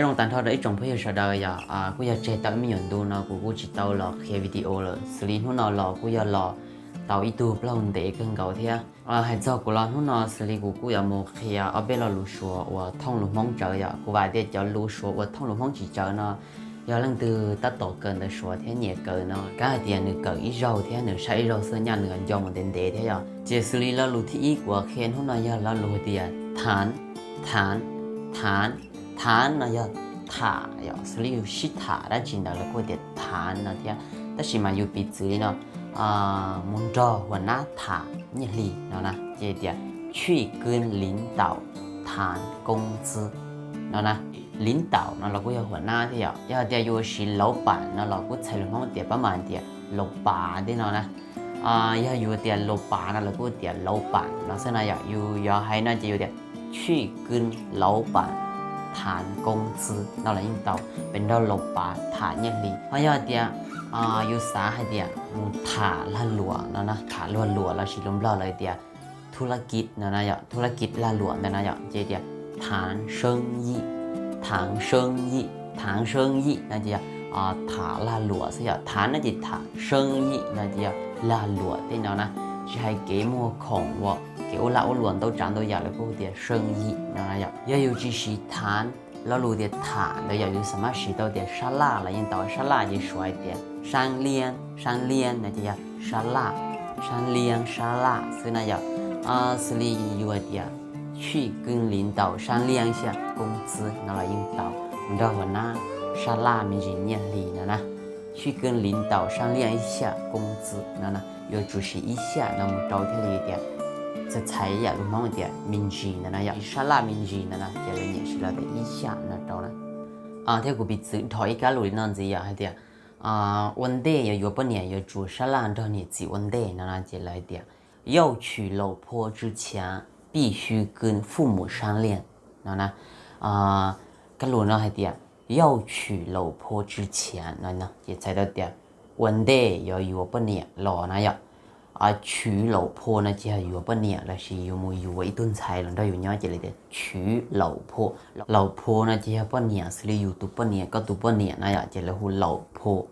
Zoo tag nrho rau ib tsoom phooj ywg sawv daws yom, kuj yog tseg tau ib me nyuam ntu no kuv kuj tsis tau los qhia video lawm, xws li hnub no los kuj yog los tau ib tug plaub hau ntev kawg nkaus thiab. Hais txog kuv los hnub no xws li kuv kuj yuav mus qhia ob peb lo lus Suav uas thooj lus Hmoob tsawv yom. Kuv vam tias cov lus Suav uas thooj lus Hmoob tsis tsawv no yog leej twg tab tom kawm ntawv Suav thiab nyiam kawm no kab hais tias nws kawm ib zaug thiab nws saib ib zaug xwb nyaj nws nco mus ntev ntev thiab yom. Ces xws li lo lus thib ib kuv qhia hnub no yog lo lus hais tias thav, thav, thav. Thav no yog tham yom, xws li yus sib tham dab tsi ntawd lawv kuj tias thav no thiab. Tab sis mas yus piv txwv li no, mus nrog huas nab tham nyiaj hli no na, ces tias 去跟领导谈工资 no na. 领导 no los kuj yog huas nab thiab yom. Yog hais tias yus siv 老板 no los kuj txhais lus Hmoob tias pab mas tias 老板 tej no na. Yog yus tias 老板 no lawv kuj tias 老板 no xwb na yom. Yus yuav hais no ces yus tias 去跟老板谈工资 no los yeej tau, pem nrog 老板 tham nyiaj hli. Ho yog tias yus xav hais tias mus tham lag luam no na, tham lag luam lossis lus Nplog lawv tias ธุรกิจ no na yom, ธุรกิจ lag luam ntawd na yom, ces tias 谈生意, 谈生意, 谈生意 no ces yog tham lag luam xwb yom. Thav no ces tham, 生意 no ces yog lag luam tej no na. Tsis hais kev muag khoom uas kev ua lag ua luam ntau tsav ntau yam lawv kuj tias 生意 no na yom. Yog yus tsis siv thav, lo lus tias tham ntawd yom, yus xam maj siv tau tias sab laj los yeej tau. Sab laj ces Suav hais tias 商店, 商店 no ces yog sab laj, 商店, sab laj xwb na yom. Xws li yus hais tias 去跟领导商量一下工资 no los yeej tau, mus nrog huas nab sab laj me ntsis nyiaj hli no na. 去跟领导商量一下工资 no na, yuav tsum siv 一下 no mus rau thiaj li tias txhais txhais yam lus Hmoob tias me ntsis ntawd na yom. Sab laj me ntsis ntawd na ces lawv nyiam siv los tias 一下 no rau na. Thiab kuv piv txwv dhau ib kab lus li no ntxiv yom, hais tias ua ntej yuav yuav poj niam yuav tsum sab laj nrog niam txiv ua ntej no na, ces lawv hais tias 要娶老婆之前必须跟父母商量 no na. Kab lus no hais tias 要娶老婆之前 no ces txhais tau tias ua ntej yuav yuav poj niam los na yom. 娶老婆 no ces yog yuav poj niam lossis yus mus yuav ib tug ntxhais los nrog yus nyob ces lawv tias 娶老婆. 老婆 no ces yog poj niam, xws li yus tus poj niam, koj tus poj niam na yom, ces lawv hu 老婆.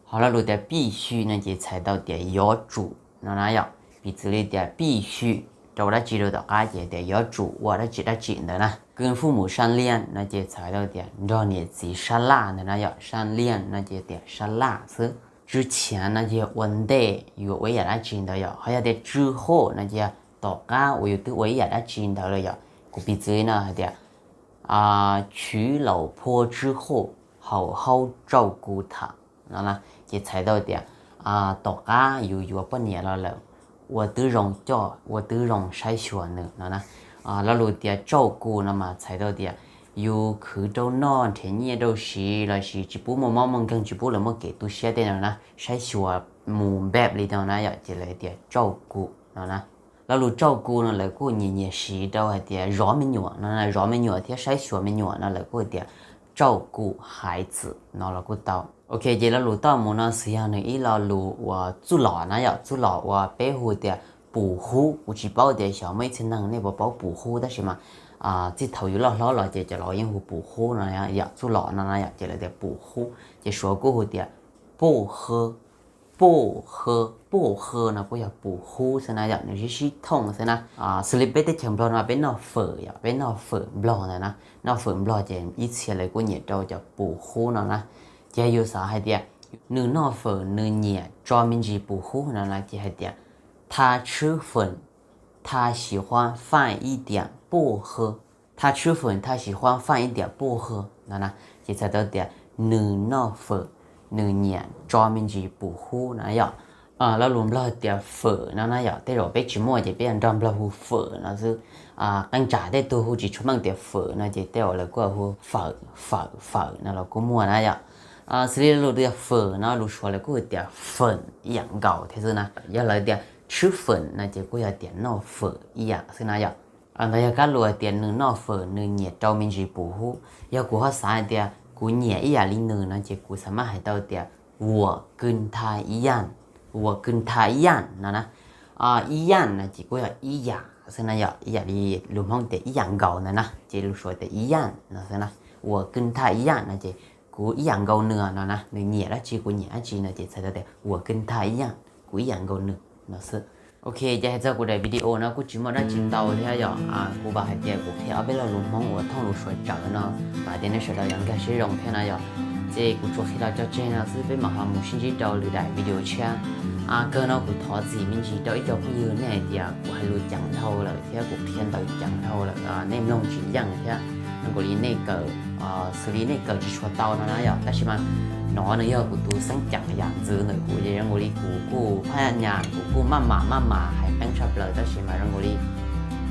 Ho lo lus tias 必须 no ces txhais tau tias yuav tsum no na yom. Piv txwv li tias 必须 rau dab tsi rau tom qab ces tias yuav tsum ua dab tsi dab tsi ntawd na. 跟父母商量 no ces txhais tau tias nrog niam txiv sab laj ntawd na yom. 商量 no ces tias sab laj xwb. 之前 no ces yog ua ntej yuav ua ib yam dab tsi ntawd yom. Ho yog tias 之后 no ces yog tom qab uas yus twb ua ib yam dab tsi ntawd lawm yom. Kuv piv txwv no hais tias 娶老婆之后好好照顾她 no na, ces txhais tau tias tom qab yus yuav poj niam los lawm, ua tib zoo coj, ua tib zoo saib xyuas nws no na. Lo lus tias 照顾 no mas txhais tau tias yus khwv rau noj, nrhiav nyiaj rau siv lossis tsis pub muaj mob muaj nkeeg, tsis pub lawv muaj kev tu siab tej no na, saib xyuas mus npem li no na yom, ces lawv tias 照顾 no na. Lo lus 照顾 no lawv kuj nyiam nyiam siv rau hais tias zov me nyuam no, zov me nyuam thiab saib xyuas me nyuam no lawv kuj tias 照顾孩子 no los kuj tau. Ok, ces lo lus toj mus no xwb yog nws ib lo lus uas txuj lom na yom, txuj lom uas peb hu tias pum hub. Kuv tsis paub tias xyov muaj ib txhia neeg nej puas paub pum hub, tab sis mas txij thaum yus loj hlob los ces cov laus yeej hu pum hub no yom, txuj lom no na yom, ces lawv tias pum hub. Ces Suav kuj hu tias 薄荷, 薄荷, 薄荷 no kuj yog pum hub xwb na yom, nws sib sib thooj xwb na. Xws li peb teb chaws Nplog no peb noj fawm yom, peb noj fawm Nplog ntawd na, noj fawm Nplog ces ib txhia lawv kuj nyiam rau cov pum hub no na. Ces yus xav hais tias nws noj fawm nws nyiam tso me ntsis pum hub no na, ces hais tias 他吃粉,他喜欢放一点薄荷, 他吃粉,他喜欢放一点薄荷 no na, ces txhais tau tias nws noj fawm nws nyiam tso me ntsis pum hub na yom. Lo lus Nplog tias fawm no na yom, tej zaum peb tsis muaj ces peb nrog Nplog hu fawm no xwb. Qee tsam tej tug hu tsis tshua meej tias fawm no ces tej zaum lawv kuj hu fawm, fawm, fawm no los kuj muaj na yom. Xws li lo lus tias fawm no lus Suav lawv kuj hu tias fawm ib yam nkaus thiab xwb na. Yog lawv tias 吃粉 no ces kuj yog tias noj fawm ib yam xwb na yom. Ntawd yog kab lus hais tias nws noj fawm nws nyiam rau me ntsis pum hub. Yog kuv ho xav hais tias kuv nyiam ib yam li nws no ces kuv xav maj hais tau tias 我跟他一样, 我跟他一样 no na. Ib yam no ces kuj yog ib yam xwb na yom, ib yam li lus Hmoob tias ib yam nkaus ntawd na, ces lus Suav tias ib yam no xwb na. 我跟他一样 no ces kuv ib yam nkaus nws no na, nws nyiam dab tsi kuv nyiam dab tsi no ces txhais tau tias 我跟他一样, kuv ib yam nkaus nws no xwb. Ok, ces hais txog kuv daim video no kuj tsis muaj dab tsi ntau thiab yom. Kuv vam hais tias kuv qhia ob peb lo lus Hmoob uas thooj lus Suav tsawv no, vam hais tias nej sawv daws yuav nkag siab zoo thiab no yom. Ces kuv tsuas qhia los tso tseg no xwb, peb mam ho mus sib ntsib rau lwm daim video tshiab. Kawg no kuv thov txim me ntsis rau ib co phooj ywg, nej hais tias kuv hais lus ceev dhau lawm thiab kuv qhia ntawv ceev dhau lawm, nej mloog tsis yeej thiab. Zoo nkaus li nej kawm, xws li nej kawm tsis tshua tau no na yom. Tab sis mas no nws yog kuv tus xeeb ceem yam ntxwv ntawm kuv, ces zoo nkaus li kuv kuj phaj nyas, kuv kuj maj mam maj mam hais qeeb tshaj plaws, tab sis mas zoo nkaus li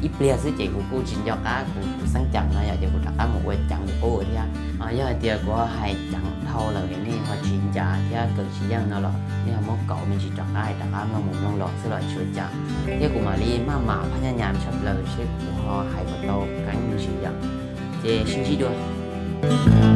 ib pliag xwb ces kuv kuj tsis nco qab kuv tus xeeb ceem no yom, ces kuv rov qab mus ua ceev kuv qub thiab. Yog hais tias kuv hais ceev dhau lawm nej ho tsis ncav thiab kawm tsis yeej no los nej ho muab kaus me ntsis rov qab, rov qab mloog mus mloog los xwb los tsis ua cas. Thiab kuv mam li maj mam phaj nyas nyas tshaj plaws seb kuv ho hais puas tau qeeb me ntsis yom. Ces sib ntsib dua.